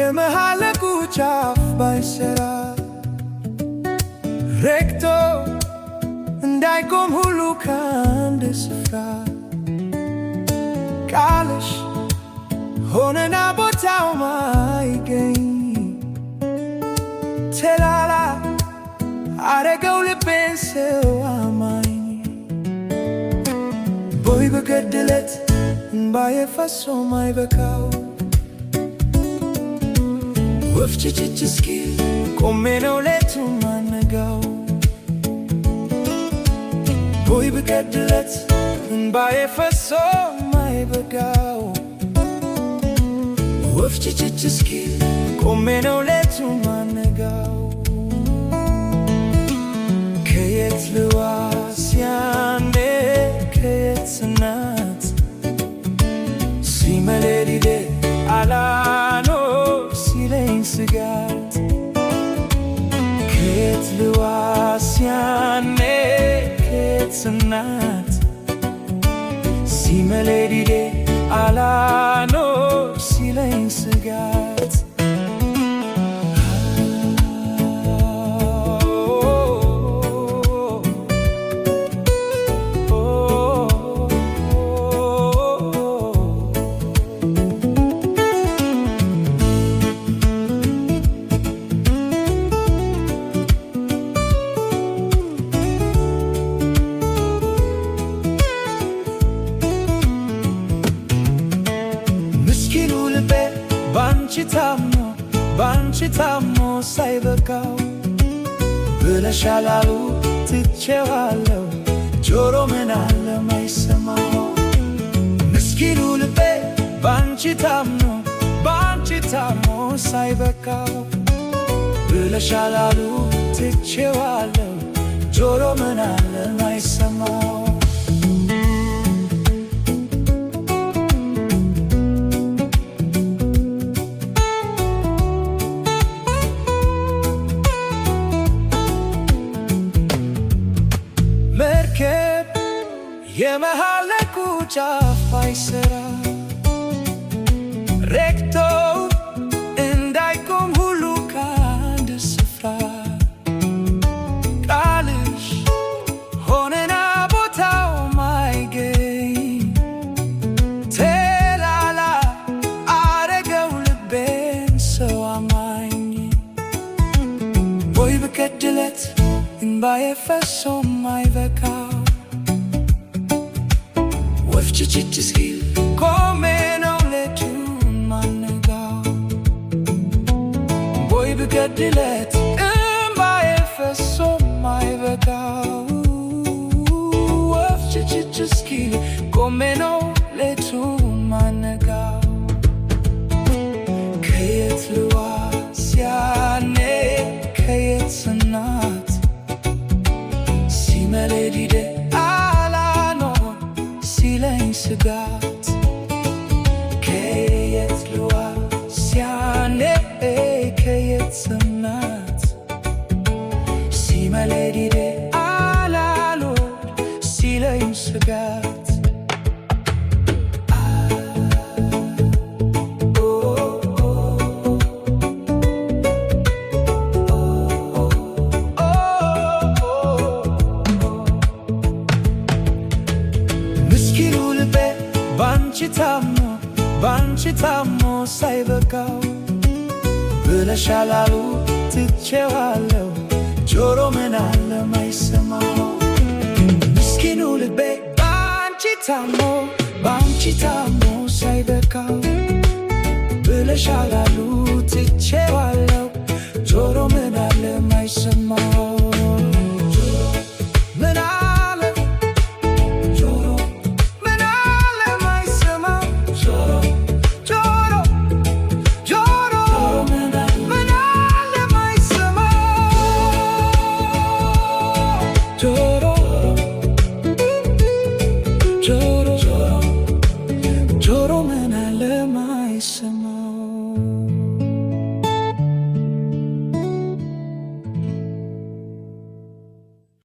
የመሃለቁ ጫፍ ባይሰራ፣ ረግቶ እንዳይቆም ሁሉ ከአንድ ስፍራ፣ ቃልሽ ሆነና ቦታው ማይገኝ፣ ተላላ አረገው ልቤን ሰው አማኝ። ቦይ ብገድለት እንባዬ ፈሶ ማይበቃው፣ ወፍ ችችች እስኪል ቆሜ ነው ሌቱ ማነጋው። ቦይ ብገድለት እንባዬ ፈሶ ማይበቃው፣ ወፍ ችችች እስኪል ቆሜ ነው ሌቱ ማነጋው። ከየት ልዋስ ያኔ ከየት ስናት፣ ሲመሌዲዴ አላኖ ሲለኝ ስጋት። ከየት ልዋስ ያኔ ከየት ስናት፣ ሲመሌዲዴ አላኖ ሲለኝ ስጋት። ምስኪኑ ልቤ ባንቺ ታሞ፣ ባንቺ ታሞ ሳይበቃው፣ ብለሻል አሉ ትቼዋለሁ፣ ጆሮ ምን አለ ማይሰማው። ምስኪኑ ልቤ ባንቺ ታሞ፣ ባንቺ ታሞ ሳይበቃው፣ ብለሻል አሉ ትቼዋለሁ፣ ጆሮ ምን አለ ማይሰማው። መርከብ የመሃለቁ ጫፍ አይሰራ፣ ረግቶ እንዳይቆም ሁሉ ከአንድ ስፍራ፣ ቃልሽ ሆነና ቦታው ማይገኝ፣ ተላላ አረገው ልቤን ሰው አማኝ። ወይ ብገድለት እንባዬ ፈሶ ማይበቃው፣ ወፍ ችችች እስኪል ቆሜ ነው ሌቱን ማነጋው። ወይ ብገድለት እምባዬ ፈሶ ማይበቃው፣ ወፍ ችችች እስኪል ቆሜ ነው ሌቱን ማነጋው። ከየት ልዋስ ያኔ ከየት ስናት፣ ሲመሌዲዴ አላኖ ሲለኝ ስጋት። ከየት ልዋስ ያኔ ከየት ስናት፣ ሲመሌዲዴ አላሎ ሲለኝ ስጋት። ምስኪኑ ልቤ ባንቺ ታሞ፣ ባንቺ ታሞ ሳይበቃው፣ ብለሻል አሉ ትቼዋለሁ፣ ጆሮ ምን አለ ማይሰማው። ምስኪኑ ልቤ ባንቺ ታሞ፣ ባንቺ ታሞ ሳይበቃው፣ ብለሻል አሉ ትቼዋለሁ፣ ጆሮ ምን አለ ማይሰማው። ምን አለ ጆሮ ምን አለ ማይሰማው፣ ጆሮ ጆሮ ጆሮ ምን አለ ማይሰማው ጆሮ።